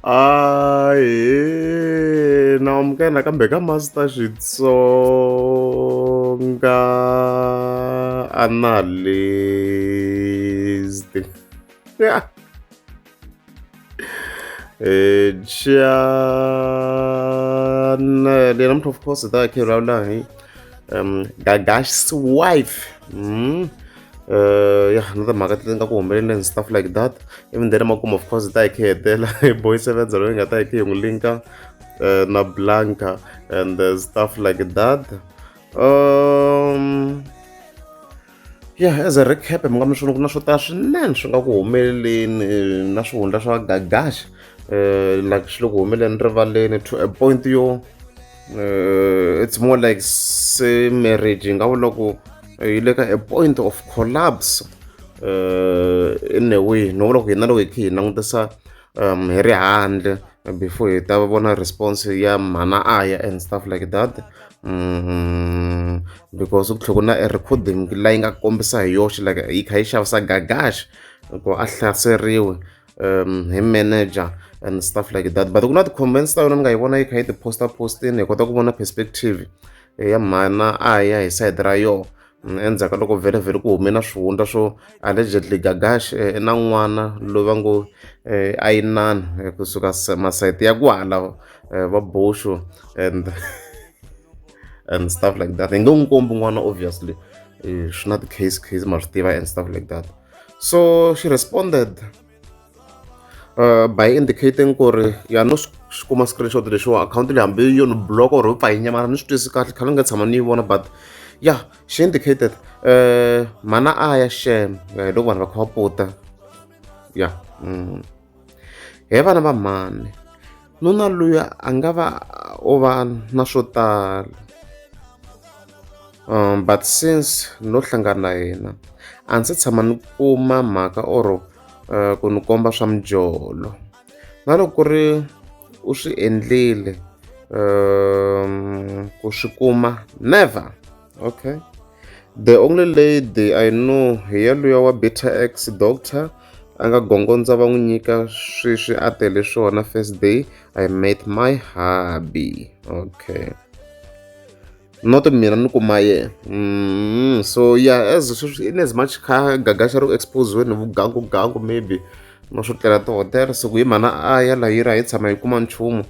Ahee na amukela nakambe ka Master Xitsonga Analyst channel namuntlha of course hi ta hi kha hi vulavula hi Gagash's wife ya na timhaka leti nga ku humeleleni and stuff like that even then emakumu of course hi ta hi kha hi hetela hi boy sevenza loyi nga ta hi kha hi n'wi linka na Blanca and stuff like that yeah as a recap mi nga mi swona ku na swo tala swinene swi nga ku humeleleni na swihundla swa Gagash like swi le ku humeleleni rivaleni to a point yo it's more like se marriage yi nga vula ku yi le ka a point of collapse in a way no vula ku hina loko hi kha hi langutisa hi ri handle before hi ta vona response ya mhana aya and stuff like that because ku tlhela ku na e recording leyi nga kombisa hi yoxe like yi kha yi xavisa Gagash ku a hlaseriwe hi manager and stuff like that but ku na ti-comments ta yona ni nga yi vona yi kha yi ti posta postini hi kota ku vona perspective ya mhana aya hi side ra yona endzhaku ka loko vhele vhele ku hume na swihundla swo allegedly Gagash i na n'wana loyi va ngo a yinani kusuka masayiti ya kwala va Bosho and stuff like that hi nge n'wi kombi n'wana obviously swi na ti-case case ma swi tiva and stuff like that so she responded by indicating ku ri ya no swi kuma screenshot lexiwa akhawunti leyi hambi yo ni block or yo pfa yi nyamala ni swi twisi kahle khale ni nga tshama ni yi vona but yeah she indicated mhana a ya xem hi loko vanhu va kha va puta ya he vana va mhani nuna luya a nga va o va na swo tala but since no hlangana na yena a ndzi se tshama ni kuma mhaka or ku ni komba swa mijolo na loko ku ri u swi endlile ku swi kuma never okay the only lady I know hi ya luya wa Bitter X doctor a nga gongondza va n'wi nyika sweswi a tele swona first day I met my hubby okay not mina ni kuma yena so yeah as sweswi in as much kha Gagash ri expose ni vugangugangu maybe na swo tlela tihotela so ku hi mhana a ya la yi ri a hi tshama hi kuma nchumu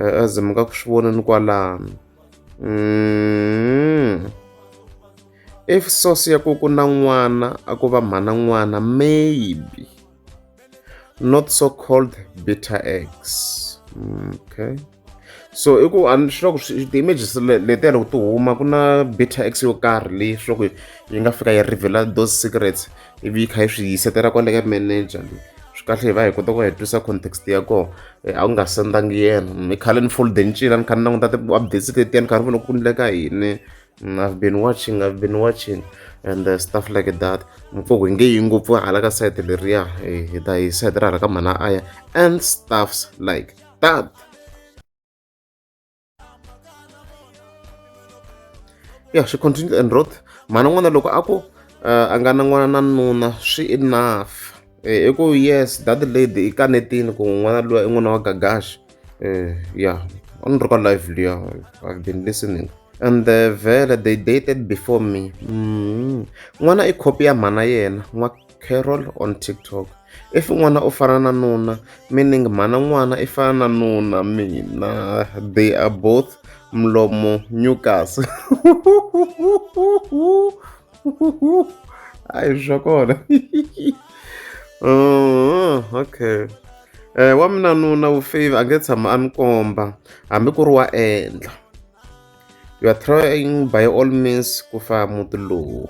as mi nga ku swi voneni kwalano if source ya ku ku na n'wana a ku va mhana n'wana maybe not so called bitter eggs okay so i ku a swi loko ti-images letiya loko ti huma ku na bitter x yo karhi leyi swi loko yi nga fika yi reveal those secrets ivi yi kha yi swi yisetela kwale ka manager leyi swi kahle hi va hi kota ku hi twisa context ya kona a ku nga sendangi yena i khale ni folde ni cina ni kha ni languta ti-updates letiya ni kha ni vona ku endleka yini I've been watching I've been watching and stuff like that ku hi nge yi ngopfu hala ka side leriya hi ta hi side ra hala ka mhana aya and stuffs like that yeah she continued and wrote mhana n'wana loko a ku a nga na n'wana na nuna swi enough i ku yes that lady i kanetini ku n'wana luya i n'wana wa Gagash yeah a ni ri ka live liya I've been listening and vhele they dated before me n'wana i copy ya mhana yena n'wa Carol on TikTok if n'wana u fana na nuna meaning mhana n'wana i fana na nuna mina they are both mlomo nyukas a hi swa kona okay wa mina nuna vufevi a nge tshama a ni komba hambi ku ri wa endla you are trying by all means ku fa muti lowu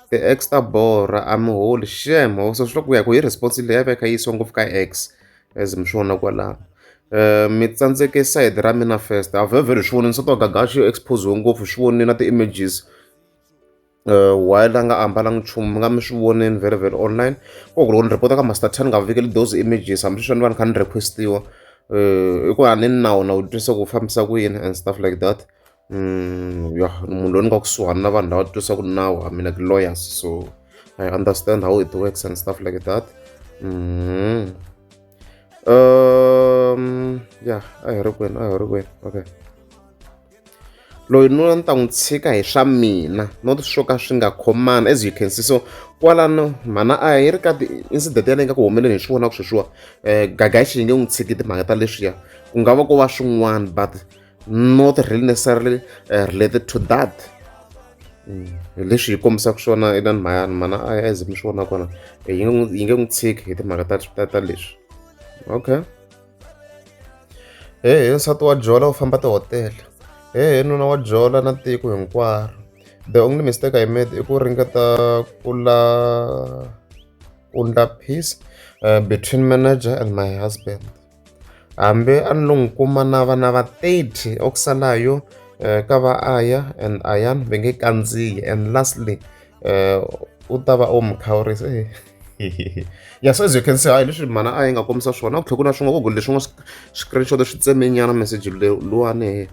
ti-ex ta borha a mi holi xem so swi ku ya ku hi response leyi ya va yi kha yi yisiwa ngopfu ka ex as mi swi vona kwalano mi tsandzeke side ra mina first a vhele vhele swi vonile nsati wa Gagash expose ngopfu swi vonile na ti-images while a nga ambalanga nchumu mi nga mi swi voneni vhele vhele online ko ku loko ni report ka Master Ten nga vekeli those images hambi sweswi ni va ni kha ni request-iwa i ku a ni nawu na wu twisa ku fambisa ku yini and stuff like that ya munhu loyi ni nga kusuhani na vanhu lava twisaka nawu I mean like lawyers so I understand how it works and stuff like that. Ya, a hi ri kwini, a hi ri kwini? Okay, loyi nuna ni ta n'wi tshika hi swa mina, not swo ka swi nga khomani, as you can see. So kwalano mhana a yi ri ka ti-incident yaleyi nga ku humeleni hi swi vonaka sweswiwa. Gagaxi yi nge n'wi tshiki timhaka ta leswiya, ku nga va ko va swin'wana, but not really necessarily related to that. Hi leswi yi kombisaka swona inani mhani mhana a as mi swi vona kona, yi nge n'wi tshiki hi timhaka ta leswi. Okay, hehe, nsati wa jola u famba tihotela, hehe, nuna wa jola na tiko hinkwaro. The only mistake I made i ku ringeta ku la kundla peace between manager and my husband. Hambi a ni lo n'wi kuma na vana va 30 okusalayo ka va Aya and Ayan va nge kandziyi. And lastly, u ta va o mi khawurisa. Yeah, so as you can see, hayi, leswi mhana a yi nga kombisa swona, ku tlhela ku na swin'wana ku leswi nga screenshot swi tsemenyana message luwani.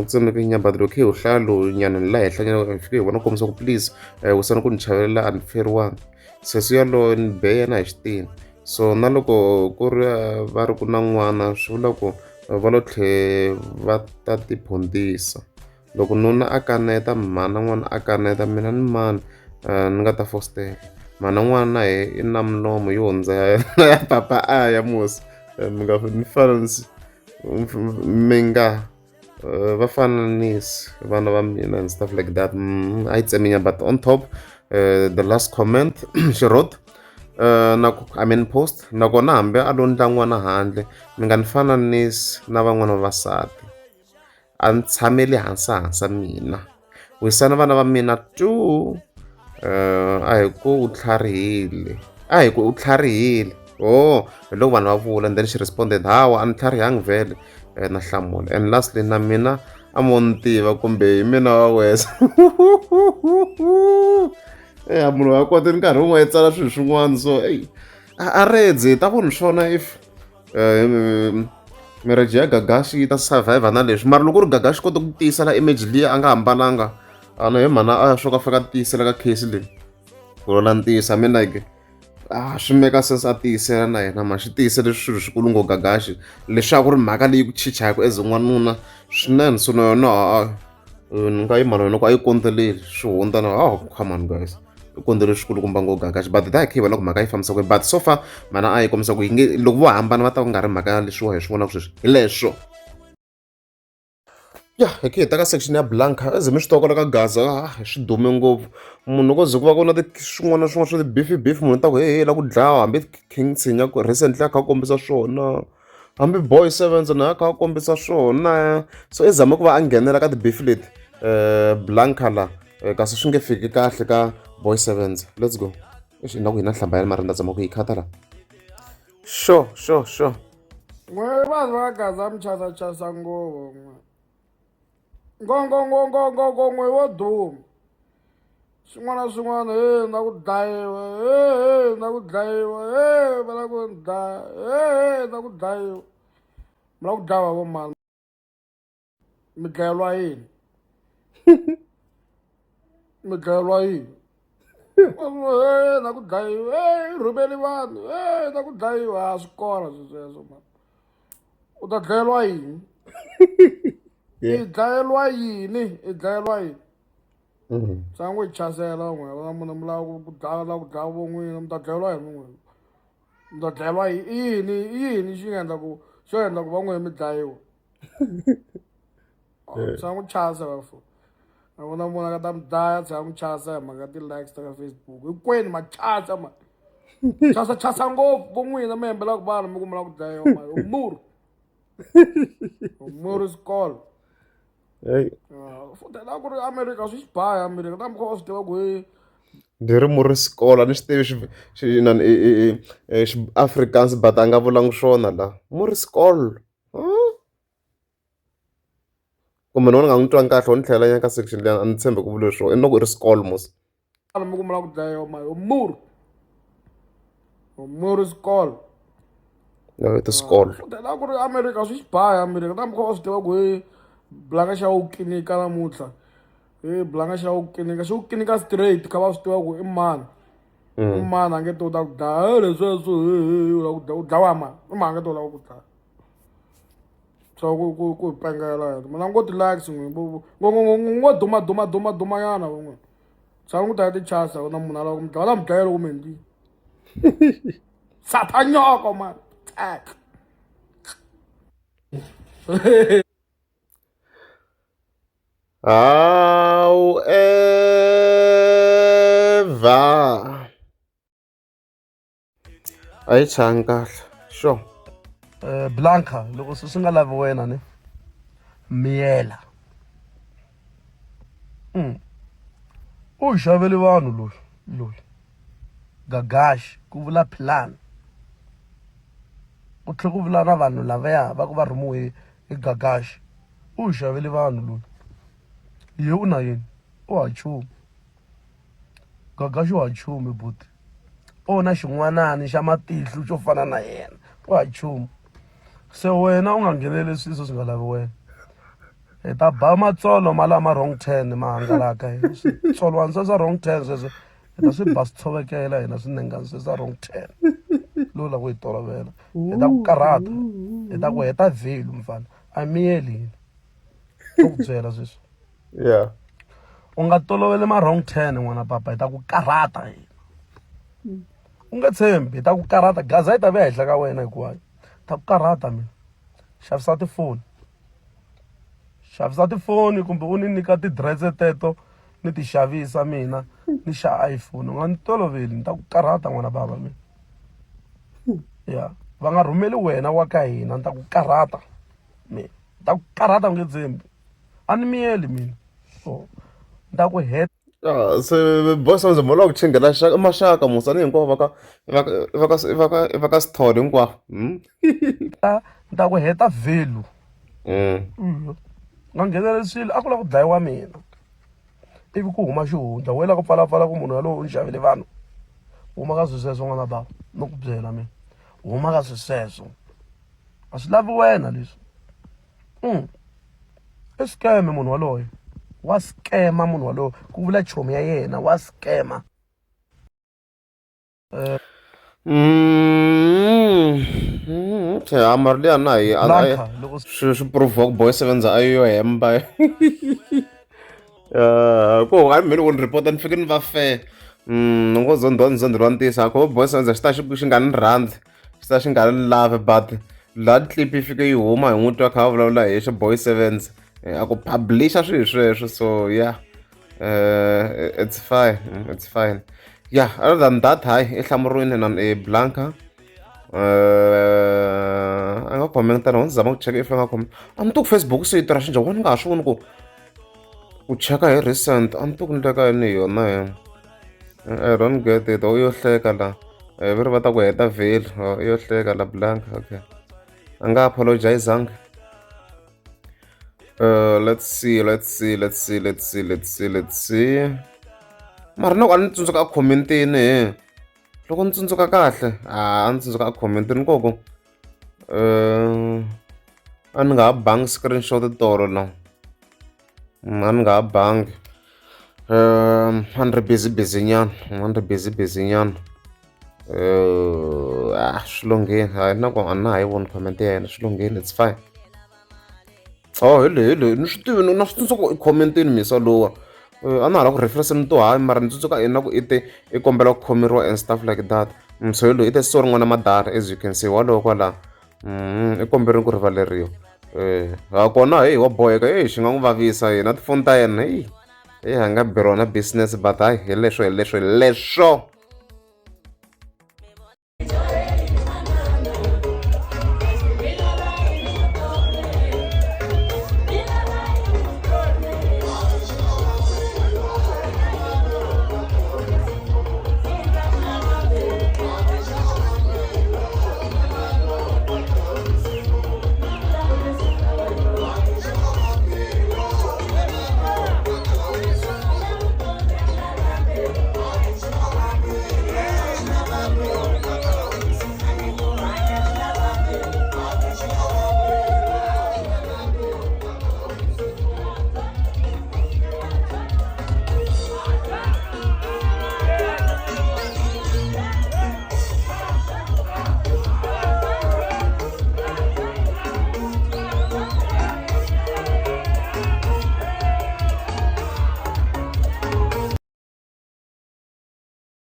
Tsemeke nyana, but loko hi hlaya lowu nyana ni la henhla nyana, hi fike hi vona kombisa ku please, wisani ku ni chavelela, a ni feriwanga sesi yaloye, ni be yena hi xitini. So na loko ku ri va ri ku na n'wana, swi vula ku va lo tlhe va ta tiphondisa. Loko nuna a kaneta, mhana n'wana a kaneta, mina ni mani ni nga ta fositela mhana n'wana? Hi i na milomo yo hundza ya papa a ya musi. Mi nga ni fananisi, mi nga va fananisi vana va mina and stuff like that. A yi tseminya, but on top, the last comment she wrote, na ku, I mean, post nakona, hambi a lo ndla n'wana handle, mi nga ni fananisi na van'wana vavasati, a ni tshameli hansi hansi mina, wisana vana va mina two. A hi ku u tlharihile, a hi ku u tlharihile. Oh, hi loko vanhu va vula. And then she responded, hawa, a ni tlharihangi vhele. Na hlamula. And lastly, na mina a mo ni tiva kumbe hi mina wa wesa eya, munhu wa kota nkarhi wun'we yi tsala swilo swin'wana. So eyi, a redzi hi ta vona swona if marriage ya Gagashi yi ta survive na leswi. Mara loko ku ri Gagashi kota ku tiyisela image liya a nga hambananga ana hi mhana a swo ka fika tiyisela ka case leyi, ku vula ntiyiso, I mean, like, a swi make sense a tiyisela na yena, ma xi tiyisele swilo swikulu ngo Gagashi leswaku ri mhaka leyi ku chichaka as n'wanuna swinene. So na yona ni nga yima na yona ku a yi kondzeleli swi hundza na. Oh, come on guys, i kondzele swikulukumba ngo Gagashi, but ta hi kha hi vona ku mhaka yi fambisa ku. But so far mhana a yi kombisa ku yi nge loko vo hambana va ta ku nga ri mhaka ya leswiwa hi swi vonaka sweswi hi leswo. Ya, hi khe hi ta ka section ya Blanca. Eze mi swi tiva kwala ka Gaza swi dume ngopfu, munhu ko ze ku va ku na swin'wana na swin'wana swa ti-beef beef, munhu u ta ku hehe la ku dlawa. Hambi King Tshinya recently a kha a kombisa swona, hambi Boy Sevens na a kha a kombisa swona. So i zame ku va a nghenela ka ti-beef leti, Blanca la, kasi swi nge fiki kahle ka Boy Sevens. Let's go. Exi, na ku hina nhlamba ya mara ni ta zama ku yi khata la. Sure, sure, sure. N'we vanhu va Gaza mi chasa ngopfu n'we, ngongongongongongo n'we wo duma swin'wana na swin'wana. He, na ku dlayiwa, he he, na ku dlayiwa, he, va la ku ni dlaya, he he, na ku dlayiwa. Mi la ku dlawa vo mani? Mi dlayeriwa yini? Mi dlayeriwa yini? He, na ku dlayiwa, he, rhumeli vanhu, he, na ku dlayiwa. A swi kona swi sweswo mani. U ta dlayeriwa yini? I dlayeriwa yini? I dlayeriwa yini? Sangu yi chasela n'we va munhu mi lava ku dlaya, lava ku dlaya vo n'wina. Mi ta dlayeriwa yini n'wina? Mi ta dlayeriwa i yini? I yini xi nga endla ku xo endla ku va n'wina mi dlayiwa? Sangu chasa vafo, a vona munhu a nga ta mi dlaya. Tshama mi chasa hi mhaka ti-likes ta ka Facebook. Hinkwenu ma chasa, ma chasa chasa ngopfu vo n'wina, mi hembelaka vanhu mi ku mi lava ku dlayiwa. Ma muru muru swikolo. Hey. Futhi la ku ri America swi xibaya America na mukha wa swi tiva ku hi Ndzi ri muri skola, ni swi tivi xi inani xi Afrikaans, but a nga vulangi swona la muri skol kumbe ni vona nga n'wi twangi kahle, wo ni tlhela nyana ka section liya, a ni tshembi ku vule swona i loko i ri skol mos. Mi ku mi lava ku dlayiwa ma muru muru swikolo. No, i ti-skol. Futhi la ku ri America swi xibaya America na mukha wa swi tiva ku hi blanga xa wu kinika namuntlha, hi blanga xa wu kinika, xi wu kinika straight, kha va swi tiva ku i mani. Mani a nge ti u ta ku dlaya lesweswo u lava ku dlaya u dlawa mani i mani a nge ti u lava ku dlaya so ku ku ku hi pengela yena mina ngo ti-likes n'wi ngo duma duma duma duma nyana n'wi tshama ku ta ya ti-chance na munhu a lava ku mi dlaya va ta mi dlaya loko mi endlile sathanyoko mani tak. However, a yi changi kahle sure. Blanca loko swi nga lavi wena ni miyela u xavele vanhu loyi loyi Gagash ku vula Philani ku tlhela ku vula na vanhu lavaya va ku va rhumiwe hi Gagash u hi xavele vanhu loyi ye u na yini u ha nchumu Gagash u ha nchumu buti o na xin'wanani xa matihlo xo fana na yena u ha nchumu se wena u nga ngheneleli swilo swi nga lavi wena hi ta ba matsolo ma lama wrong turn ma hangalaka switsolwana swa swa wrong turn sweswo hi ta swi ba swi tshovekela hina swinengani swe swa wrong turn lowu lava ku yi tolovela hi ta ku karhata hi ta ku heta value mfana a miyeli hina to ku byela sweswi yeah u nga toloveli ma wrong turn n'wana papa hi ta ku karhata hina u nga tshembi hi ta ku karhata gaza yi ta vuya henhla ka wena hinkwayo ta ku karhata mina xavisa tifoni xavisa tifoni kumbe u ni nyika ti-dress teto ni ti xavisa mina ni xa iPhone u nga ni toloveli ni ta ku karhata n'wana bava mina ya va nga rhumeli wena wa ka hina ni ta ku karhata mina ni ta ku karhata u nge tshembi a ni miyeli mina so ni ta ku heta. Ah, se boss ndzi mo lava ku chingela xaka maxaka musa ni hinkwavo va ka va ka va ka va ka va ka Sithole hinkwavo. Ni ta ku heta value. Nga ngheneleli swilo a ku lava ku dlayiwa mina ivi ku huma xihundla wo la ku pfalapfala ku munhu yalowo u ni xavele vanhu huma ka swilo sweswo n'wana bava no ku byela mina huma ka swilo sweswo a swi lavi wena leswi i scam munhu waloye wa scam munhu waloye ku vula chomi ya yena wa scam. Okay, mara liya na hi swi swi provoke boy sevenza a yo hemba ku a mi loko ni report ni fike ni va fair ni ngo zondhwa ni zondhwa ntiyiso a kho boy sevenza xi ta xi xi nga ni rhandzi xi ta xi nga ni lavi but laha clip yi fike yi huma hi n'wi twa kha a vulavula hi xi boy sevens a ku publisha swilo sweswo so yeah it's fine it's fine yeah other than that hayi i hlamuriwile na e blanca a nga commenta na ndzi zama ku cheka if a nga comment a ni to ku Facebook se yi tirha xinjhani wona ni nga ha swi voni ku ku cheka hi recent a ni to ku ndleka yini hi yona hi I don't get it u yo hleka la va ri va ta ku heta vheli u yo hleka la blanca okay a nga apologizanga. Let's see, let's see, let's see, let's see, let's see, let's see. Mara loko a ni tsundzuka a comment-ini he loko ni tsundzuka kahle a ni tsundzuka a comment-ini koko a ni nga ha bangi screenshot tolo la a ni nga ha bangi a ni ri busy busy nyana a ni ri busy busy nyana ah swi lunghile hayi na ku a na ha yi voni comment ya yena swi lunghile it's fine. Oh hi leyi hi leyi ni swi tivi na swi tsundzuka i comment-ini misa lowa a na ha lava ku reference ni to hayi mara ni tsundzuka na ku i te i kombela ku khomeriwa and stuff like that so hi loyi i te sorry n'wana madala as you can see walowo kwala i komberile ku rivaleriwa ha kona heyi wa boheka heyi xi nga n'wi vavisa yena tifoni ta yena heyi heyi a nga beriwa na business but hayi hi leswo hi leswo hi leswo.